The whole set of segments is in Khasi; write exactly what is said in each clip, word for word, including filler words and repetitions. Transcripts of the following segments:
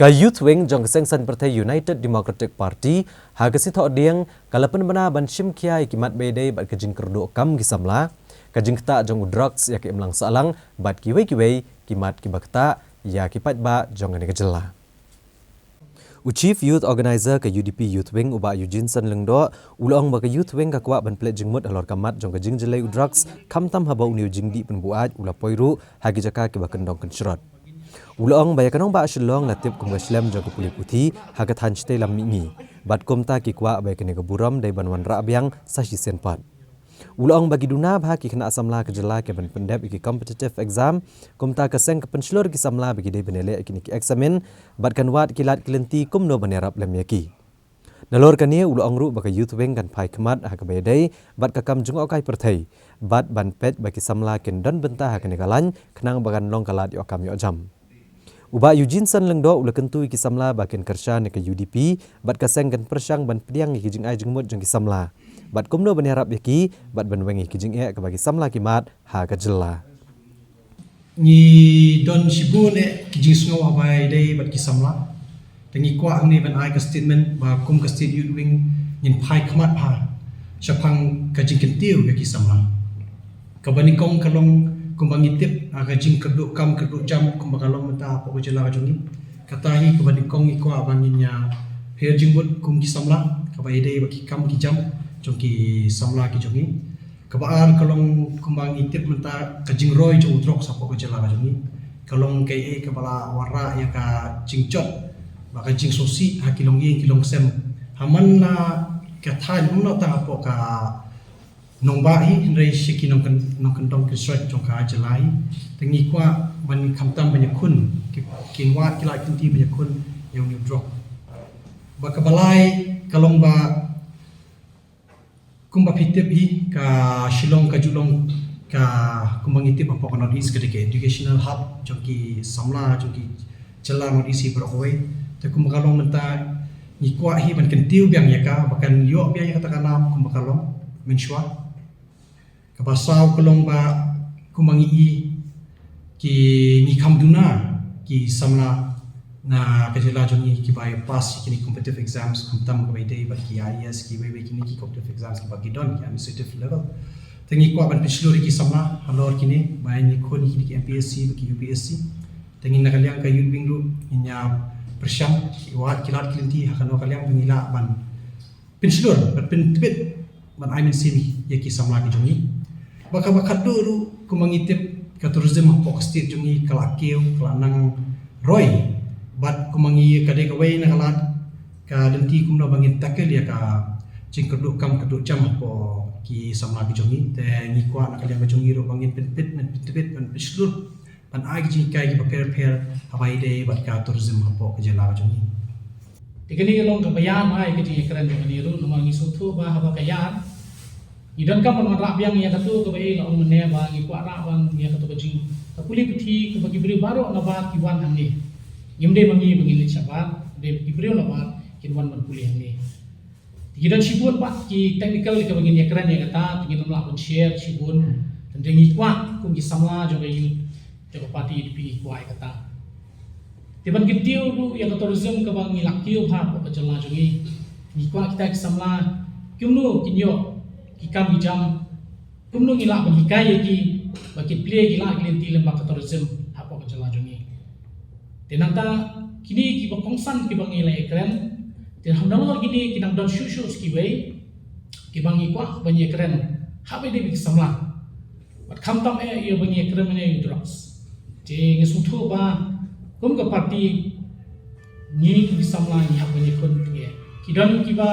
Ka Youth Wing jong ka Seng Saiñ Pyrthei United Democratic Party ha ka sngi Thohdieng ka la pynbna ban shim khia ïa ki mat ba ïadei bad ka jingkyrduh kam ki samla, ka jingktah jong u drugs ïa ka imlang sahlang bad kiwei kiwei ki mat kiba ktah ïa ki paidbah jong kane ka jylla. U Chief Youth Organizer ka U D P Youth Wing, u Bah Eugene Sen Lyngdoh, u la ong ba ka Youth Wing ka kwah ban pynleit jingmut halor ka mat jong ka jingjyllei u drugs, khamtam haba une u jingdih pynbuaid u la poi ruh ha ki jaka kiba kyndong kynshrot. U la ong ba ïa ka nongbah Shillong la tip kum ka shlem jong ka pule puthi ha ka thaiñ shatei lam mihngi, bad kumta ki kwah ba ïa kane ka burom dei ban wanrah biang sa shisien pat. U la ong ba ki duna bha ki khynnah samla ka jylla kiban pyndep ïa ki competitive exam, kumta ka seng ka pynshlur ïa ki samla ba ki dei ban ïaleh ïa kine ki eksamin, bad kan wad ki lad ki lynti kumno ban ïarap lem ïa ki. Nalor kane u la ong ruh ba ka Youth Wing kan phai khmat ha kaba ïadei bad ka kam jngohkai pyrthei, bad ban peit ba ki samla kin don bynta ha kane ka laiñ khnang ba kan long ka lad ïoh kam ïoh jam. U Bah Eugene Sen Lyngdoh u la kyntu ïa ki samla ba kin kyrshan ïa ka U D P, bad ka seng kan pyrshang ban pdiang ïa ki jingai jingmut jong ki samla, bad kumno ban ïarap ïa ki, bad ban weng ïa ki jingeh kaba ki samla ki mad ha ka jylla. Ngi don shibun eh ki jingsngew haba ïadei bad ki samla. Te ngi kwah hangne ban ai ka statement ba kum ka State Youth Wing ngin phai khmat bha shaphang ka jingkyntiew ïa ki samla. Kaba nyngkong ka long kumba ngi tip, ah, ka jingkyrduh kam kyrduh jam kumba ka long mynta hapoh ka jylla ka jong ngi. Kata hi kaba nyngkong ngi kwah ba ngin ïa pher jingmut kum ki samla, kaba ïadei bad ki kam ki jam jong ki samla ki jong ngi. Kaba ar ka long kumba ngi tip mynta ka jingroi jong u drugs hapoh ka jylla ka jong ngi. Ka long kaei kaba la wanrah ïa ka jingjot bad ka jingsngewsih ha ki longïing ki longsem. Ha man la ka thaiñ, ym noh tang hapoh ka nongbah hi, hynrei sha ki nongkyn-, nongkyndong kynshrot jong ka jylla hi. Te ngi kwah ban khamtam ban ïakhun, ki, kin wad ki lad ki lynti ban ïakhun ïa une u drok. Bad kaba lai ka long ba kumba phi tip hi, ka Shillong ka ju long ka, kumba ngi tip hapoh ka North East ka dei ka educational hub jong ki samla jong ki jylla North East hi baroh kawei. Te kumba ka long mynta ngi kwah hi ban kyntiew biang ïa ka, ba kan ïoh biang ïa kata ka nam kumba ka long mynshuwa. Kaba saw ka long ba kumba ngi i ki, ngi kham duna ki samla na ka jylla jong ngi kiba ïa pass ïa kine competitive exams, khamtam kaba ïadei bad ki I A S, kiwei wei kine ki competitive exams kiba ki don ki administrative level. Te ngi kwah ban pynshlur ïa ki samla halor kine, ba ngin ïakhun ïa kine ki M P S C bad ki U P S C. Te ngi na ka liang ka Youth Wing ruh ngin ïa pyrshang ki wad ki lad ki lynti ha kano ka liang ba ngi lah ban pynshlur bad pyntbit ban ai mynsiem ïa ki samla ki jong ngi. Bad kaba khatduh ruh, kumba ngi tip ka tourism hapoh ka state jong ngi ka la kiew, ka la nang roi. Bad kumba ngi, ka dei kawei na ka lad ka lynti kumno ba ngin tackle ïa ka jingkyrduh kam kyrduh jam hapoh ki samla ki jong ngi. Te ngi kwah na ka liang ka jong ngi ruh ba ngin pynbit, ngin pyntbit, ngin pynshlur ban ai ki jinghikai kiba pher pher haba ïadei bad ka tourism hapoh ka jylla ka jong ngi. Te kane ka long kaba ïa ma ai ka jingïakren jong kane ruh, namar ngi sngewthuh ba haba ka ïa ngi donkam ban wanrah biang ïa kato kaba ïa la ong mynne ba ngi kwah rah ban ïa kato ka jing, ka pule puthi kaba ki briew baroh na bar ki wan hangne. Ngim dei ma ngi ba ngin leit shabar, dei ki briew na bar kin wan ban pule hangne. Te ki don shibun pat ki technical kaba ngin ïakren ïa kata, te ngin ym lah ban share shibun. Tangba ngi kwah kum ki samla jong ka youth jong ka party U D P ngi kwah ïa kata. Te ban kyntiew ruh ïa ka tourism kaba ngi la kiew bha hapoh ka jylla jong ngi. Ngi kwah kita ki samla kumno kin ïoh ki kam ki jam, kumno ngi lah ban hikai ïa ki ba kin plie ki lad ki lynti lyngba ka tourism hapoh ka jylla jong ngi. Te nangta kine kiba kongsan kiba ngi la ïakren, te ha nalor kine ki nang don shuh shuh kiwei kiba ngi kwah ban ïakren haba ïadei bad ki samla. Bad khamtam eh ïa ba ngi ïakren mynne ïa u drugs. Te ngi sngewthuh ba kum ka party ngi kum ki samla ngi hap ban ïakhun, te ki don kiba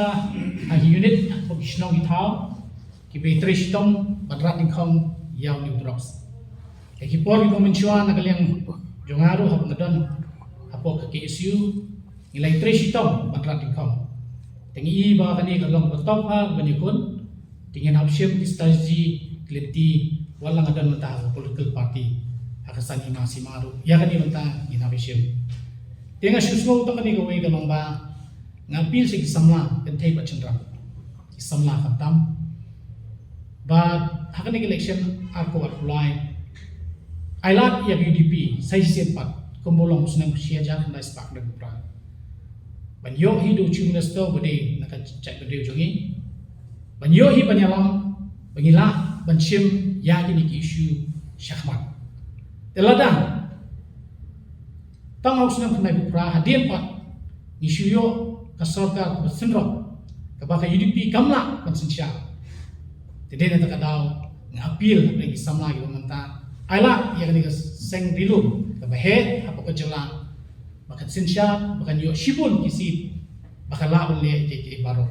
ha ki unit hapoh ki shnong ki thaw kiba trei shitom ban rat dyngkhong ïa une u drugs. Ha ki por kiba mynshuwa na ka liang jong nga ruh haba nga don hapoh ka K S U ngi la trei shitom ban rat dyngkhong. Te ngi i ba kane ka long kaba top ha ban ïakhun. Te ngin hap shim ki strategy ki lynti wat la nga don mynta ha ka political party ha ka saiñ hima sima ruh, ïa kane mynta ngin hap shim. Te nga shu sngew tang kane kawei ka long ba nga appeal sha ki samla kynthei bad shynrang. Ki samla khamtam. Bad ha kane ka election arphew arphew lai, ai lad ïa ka U D P sa shisien pat. kumba long u snem shi hajar khyndai spah khyndai phew phra, ban ïoh hi da u Chief Minister ba dei na ka jaitbynriew jong ngi, ban ïoh hi ban ïalam ba ngi lah ban shim ïa kine ki issue shakhmat. Te lada tang ha u snem khyndai phew phra hadien pat ngi shu ïoh ka sorkar kaba synrop, kaba ka U D P kam lah ban synshar, te dei na kata ka daw nga appeal ha ki samla kiba mynta, ai lah ïa kane ka seng ri lum kaba heh hapoh ka jylla ba kan synshar, ba kan ïoh shibun ki seat, ba kan lah ban leh kiei kiei baroh.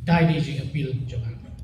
Ita i dei jingappeal jong nga.